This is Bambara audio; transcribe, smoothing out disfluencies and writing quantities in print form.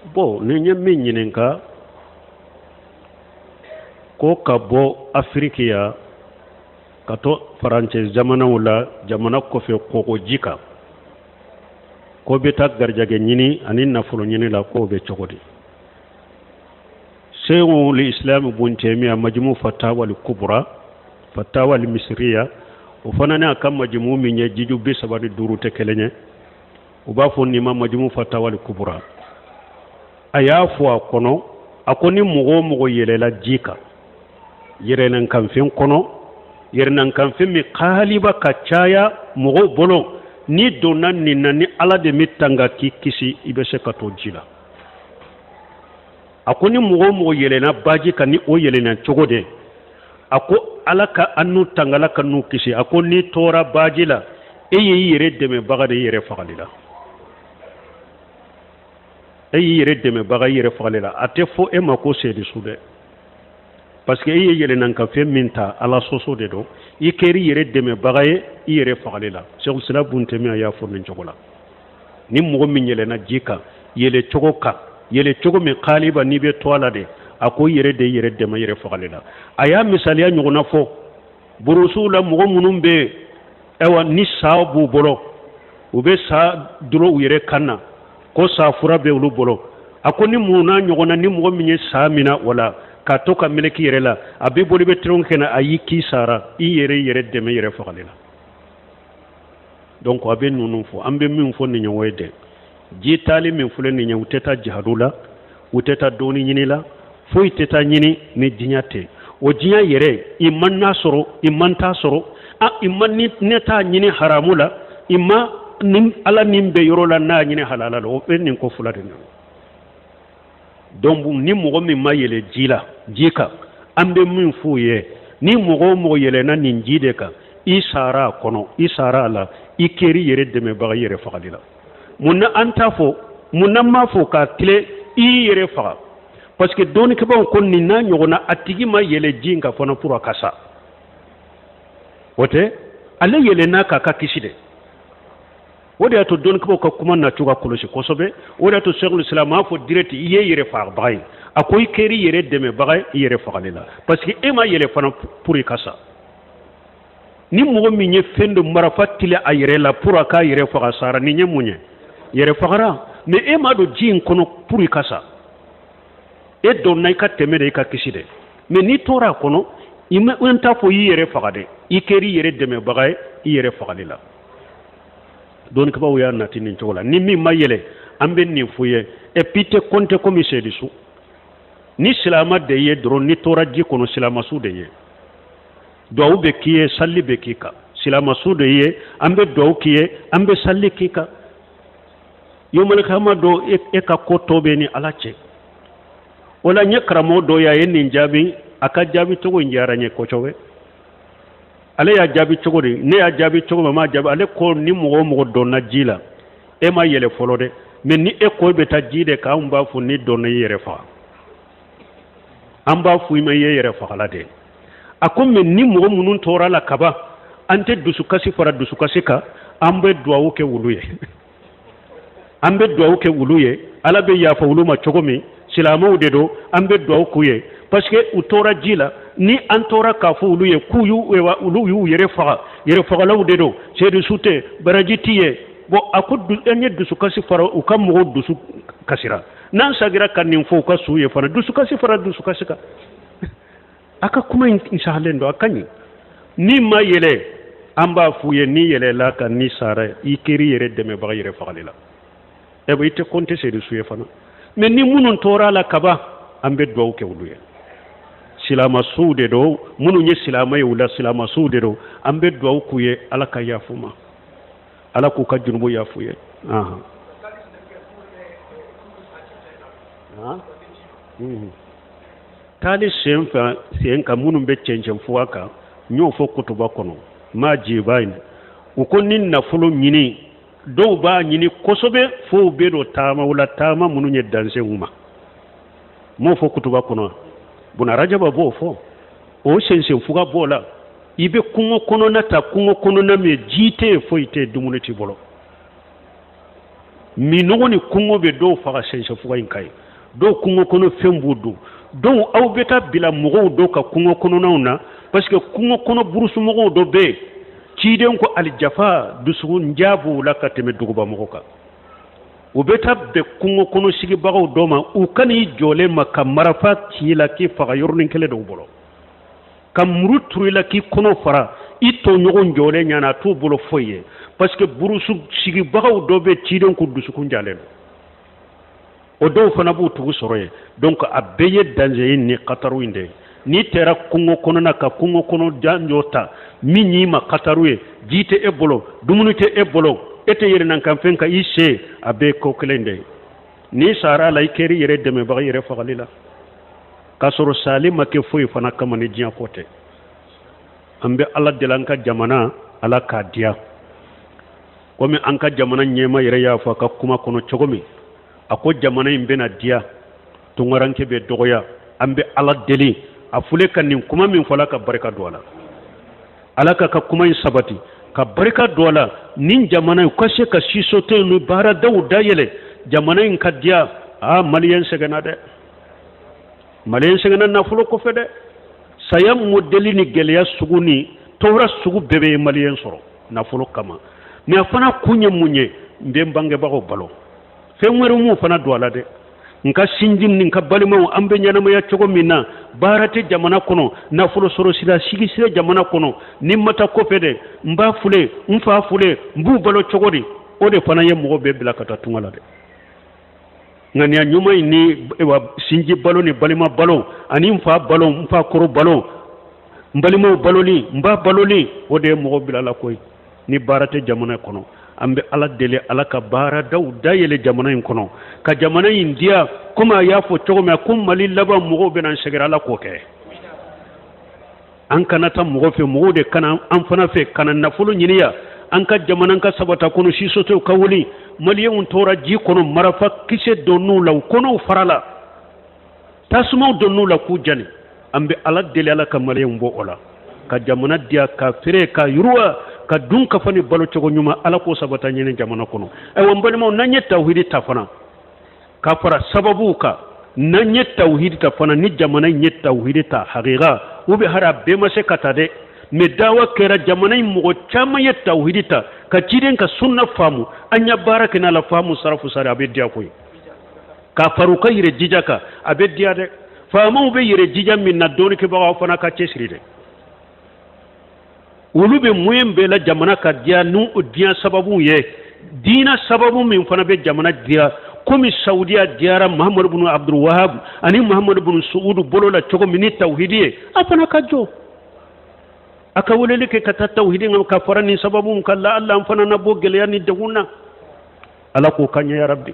Bon, ni n ye min ɲininka ko ka bɔ Afiriki yan ka to farancɛ jamanaw la, jamana kɔfɛ kɔgɔji kan, ko bɛ taa garijɛgɛ ɲini ani nafolo ɲini la, k'o bɛ cogo di? Seykhul Islam Bun Taymiya, Majmu Fatawa al Kubra, Fatawa al Misriya, o fana n'a ka majmu min ye jiju 35 tɛ kelen ye. U b'a fɔ nin ma Majmu Fatawa al Kubra. A y'a fɔ a kɔnɔ, a ko ni mɔgɔ o mɔgɔ yɛlɛla ji kan, yɛrɛnankanfɛn kɔnɔ, yɛrɛnankanfɛn min kaaliba ka caya mɔgɔw bolo, n'i donna nin na, ni Ala de m'i tanga k'i kisi, i bɛ se ka to ji la. A ko ni mɔgɔ o mɔgɔ yɛlɛnna baji kan ni o yɛlɛnna cogo de, a ko Ala ka an n'u tanga, Ala ka n'u kisi, a ko n'i tora baji la, e y'i yɛrɛ dɛmɛbaga de i yɛrɛ fagali la. E y'i yɛrɛ dɛmɛbaga i yɛrɛ fagali la. A tɛ fɔ e ma ko seyidusu dɛ, parce que e ye yɛlɛnankanfɛn min ta, Ala sɔsɔ de don. I kɛra i yɛrɛ dɛmɛbaga ye i yɛrɛ fagali la. Seykhul Islam Bun Taymiya y'a fɔ nin cogo la. Ni mɔgɔ min yɛlɛnna ji kan yɛlɛ cogo kan, yɛlɛ cogo min kaaliba n'i bɛ to a la de, a ko i yɛrɛ de yɛrɛ dɛmɛ yɛrɛ fagali la. A y'a misaliya ɲɔgɔnna fɔ burusuw la, mɔgɔ minnu bɛ yen, ayiwa, ni sa b'u bolo, u bɛ sa dulon u yɛrɛ kan na, ko sa fura bɛ olu bolo. A ko ni mun n'a ɲɔgɔnna, ni mɔgɔ min ye sa minɛ wala k'a to ka meleke yɛrɛ la, a b'i bolo i bɛ tulon kɛ na, a y'i k'i sara, i yɛrɛ yɛrɛ dɛmɛ yɛrɛ fagali la. Donc a bɛ ninnu fɔ, an bɛ min fɔ nin ɲɔgɔn ye dɛ, ji taali min filɛ nin ye, u tɛ taa jihadu la, u tɛ taa dɔɔni ɲini la, foyi tɛ taa ɲini ni diɲɛ tɛ. O diɲɛ yɛrɛ, i man n'a sɔrɔ, i man t'a sɔrɔ, a i man ni ne t'a ɲini haramu la, i ma ni Ala nin bɛ yɔrɔ la n'a ɲini halala la, o bɛ nin ko fila de na. Donc ni mɔgɔ min ma yɛlɛ ji la, ji kan, an bɛ min f'u ye, ni mɔgɔ o mɔgɔ yɛlɛnna nin ji de kan, i sara a kɔnɔ, i sara a la, i kɛra i yɛrɛ dɛmɛbaga i yɛrɛ fagali la. Mun na an t'a fɔ? Mun na m'a fɔ k'a tile i y'i yɛrɛ faga? Parce que dɔnnikɛbaaw ko nin n'a ɲɔgɔnna, a tigi ma yɛlɛ ji in kan fana pour a ka sa, o tɛ, ale yɛlɛnna k'a ka kisi de. O de y'a to dɔnnikɛbaaw ka kuma nacogo kɔlɔsi kosɛbɛ. O de y'a to Seykhul Islam m'a fɔ direct i ye yɛrɛ fagabaga ye, a ko i kɛra i yɛrɛ dɛmɛbaga ye i yɛrɛ fagali la, parce que e ma yɛlɛ fana pour i ka sa. Ni mɔgɔ min ye fɛn dɔ marafa tile a yɛrɛ la pour a k'a yɛrɛ faga, sara, nin ye mun ye? Yɛrɛ fagara. Mais e ma don ji in kɔnɔ pour i ka sa, e donna i ka tɛmɛ de, i ka kisi de. Mais n'i tora a kɔnɔ, i ma, n t'a fɔ i yɛrɛ faga dɛ, i kɛra i yɛrɛ dɛmɛbaga ye i yɛrɛ fagali la. Dɔnnikɛbaaw y'a nati nin cogo la. Ni min ma yɛlɛ, an bɛ nin f'u ye. Et puis tɛ compter komi seyidusu. Ni silama de ye dɔrɔn, ni tora ji kɔnɔ, silamasu de ye, duwawu bɛ k'i ye, sali bɛ k'i kan. Silamasu de ye, an bɛ duwawu k'i ye, an bɛ sali k'i kan. Yomalikama dɔ, e ka ko tɔ bɛ ni Ala cɛ. O la n ye karamɔgɔ dɔ ye, a ye nin jaabi, a ka jaabi cogo in diyara n ye kosɛbɛ. Ale y'a jaabi cogo di? Ne y'a jaabi cogo min, a m'a jaabi. Ale ko ni mɔgɔ o mɔgɔ donna ji la, e ma yɛlɛ fɔlɔ dɛ, mais ni e ko e bɛ taa ji de kan, anw b'a fɔ n'i donna, i yɛrɛ faga. An b'a fɔ i ma i ye yɛrɛ fagala de. A ko mais ni mɔgɔ minnu tora la kaban, an tɛ dusukasi fara dusukasi kan, an bɛ duwawu kɛ wulu ye, an bɛ duwawu kɛ wulu ye, Ala bɛ yafa olu ma cogo min, silamɛw de don, an bɛ duwawu k'u ye, parce que u tora ji la. Ni an tora k'a fɔ olu ye k'u y'u, olu y'u yɛrɛ faga, yɛrɛ fagalaw de don, seyidusu tɛ, baraji t'i ye. Bon, a ko an ye dusukasi fara u ka mɔgɔw dusu kasira, n'an sagira ka nin fɔ u ka su ye fana, dusukasi fara dusukasi kan. A ka kuma in sahalen don, a ka ɲi. Ni ma yɛlɛ, an b'a f'u ye, ni yɛlɛla ka ni sara, i kɛra i yɛrɛ dɛmɛbaga yɛrɛ fagali la. Ɛ i tɛ compter seyidusu ye fana. Mais ni minnu tora la kaban, an bɛ duwawu kɛ olu ye. Silamasuw de don, minnu ye silama ye, u la silamasuw de don, an bɛ duwawu k'u ye, Ala ka yafu ma, Ala k'u ka jurumu yafu ye. Taali sen fɛ, sen kan, minnu bɛ cɛncɛn fuga kan, n y'o fɔ kutuba kɔnɔ maa jiba in. U ko ni nafolo ɲini, dɔw b'a ɲini kosɛbɛ fo u bɛ don taamaw la, taama minnu ye dansenw ma. N m'o fɔ kutuba kɔnɔ, Buna Rajaba b'o fɔ. O sensen fuga b'o la, i bɛ kungo kɔnɔna ta, kungo kɔnɔna min ji tɛ yen, foyi tɛ yen, dumuni t'i bolo. Minɔgɔ ni kɔngɔ bɛ dɔw faga sɛnsɛfuga in kan ye, dɔw kungo kɔnɔ fɛn b'u dun. Donc aw bɛ taa bila mɔgɔw dɔ ka kungo kɔnɔnaw na, parce que kungo kɔnɔ burusumɔgɔw dɔ bɛ yen, ciden ko alijafa, dusukun ja b'u la ka tɛmɛ duguba mɔgɔ kan. U bɛ taa bɛn kungo kɔnɔ sigibagaw dɔ ma, u ka n'i jɔlen ma ka marafa ci i la k'i faga yɔrɔnin kelen dɔw bolo, ka muru turu i la k'i kɔnɔ fara i tɔɲɔgɔn jɔlen ɲɛna, a t'u bolo foyi ye, parce que burusu sigibagaw dɔ bɛ, ciden ko dusukun jalen don. O dɔw fana b'u tugu sɔrɔ yen. Donc a bɛɛ ye danger ye ni kataru in de ye. N'i taara kungo kɔnɔna ka kungo kɔnɔ janjo ta min y'i ma kataru ye, ji tɛ e bolo, dumuni tɛ e bolo, e tɛ yɛrɛnankanfɛn ka i se, a bɛɛ ye ko kelen de ye. N'i sara a la, i kɛra i yɛrɛ dɛmɛbaga i yɛrɛ fagali la, k'a sɔrɔ sali ma kɛ foyi fana kama ni diɲɛ ko tɛ. An bɛ Ala deli, an ka jamana, Ala k'a diya, komi an ka jamana ɲɛmaa yɛrɛ y'a fɔ a ka kuma kɔnɔ cogo min, a ko jamana in bɛna diya, tunkaranke bɛ dɔgɔya. An bɛ Ala deli, a fule ka nin kuma min fɔ, Ala ka barika don a la, Ala ka ka kuma in sabati, ka barika don a la. Nin jamana in ka se ka sisote ni baaradaw dayɛlɛ, jamana in ka diya. Aa, maliyɛn sɛgɛnna dɛ, maliyɛn sɛgɛnna nafolo kɔfɛ dɛ. Saya modɛli ni gɛlɛya sugu ni tɔɔrɔ sugu bɛɛ bɛ maliyɛn sɔrɔ nafolo kama. Mais a fana kun ye mun ye? N bɛ n bangebagaw balo, fɛn wɛrɛ m'u fana don a la dɛ. N ka sinji ni n ka balimaw, an bɛ ɲɛnamaya cogo min na, baara tɛ jamana kɔnɔ, nafolo sɔrɔ sira sigi sira jamana kɔnɔ, ni n ma taa kɔfɛ dɛ, n ba fule, n fa fule, n b'u balo cogo di? O de fana ye mɔgɔ bɛɛ bila ka taa tunga la dɛ. Ŋaniya ɲuman in ni sinji balo ni balima balo ani n fa balo, n fa kɔrɔ balo, n balimaw baloli, n ba baloli, o de ye mɔgɔ bila la koyi. Ni baara tɛ jamana kɔnɔ, an bɛ Ala deli, Ala ka baaradaw dayɛlɛ jamana in kɔnɔ, ka jamana in diya, komi a y'a fɔ cogo min ko Mali laban mɔgɔw bɛna n sɛgɛrɛ. Ala k'o kɛ. An kana taa mɔgɔ fɛ, mɔgɔw de ka na an fana fɛ ka na nafolo ɲini yan. An ka jamana ka sabata kɔnɔ, sisotew ka wuli. Maliyɛnw tora ji kɔnɔ, marafa kisɛ donn'u la, u kɔnɔw farala, tasumaw donn'u la k'u jani. An bɛ Ala deli, Ala ka maliyɛnw bɔ o la, ka jamana diya, ka feere, ka yiriwa, ka dun ka fa ni balo cogo ɲuman. Ala k'o sabata ɲini jamana kɔnɔ. Ayiwa, n balimaw, n'an ye tawhidi ta fana ka fara sababuw kan, n'an ye tawhidi ta fana, ni jamana in ye tawhidi ta hakika, u bɛ hari a bɛɛ ma se ka ta dɛ, mais dawa kɛra jamana in mɔgɔ caman ye tawhidi ta ka ciden ka sunna faamu, an ya baara kɛ n'a la faamu sarafu sari, a bɛ diya koyi. Ka fara u ka yɛrɛ jija kan, a bɛ diya dɛ. Faamaw bɛ yɛrɛ jija min na, dɔnnikɛbagaw fana ka cɛsiri dɛ. Olu bɛ moyen bɛɛ la jamana ka diya n'u diya sababu ye, diina sababu min fana bɛ jamana diya, komi Saudiya diyara Muhammadu bin Abdul Wahab ani Muhammadu bin Suudu bolo la cogo min ni tawhidi ye. A fana ka jɔ, a ka weleli kɛ ka taa tawhidi ka fara nin sababu kan, la Allah an fana na bɔ gɛlɛya ni degun na. Ala k'o ka ɲɛ ya Rabbi.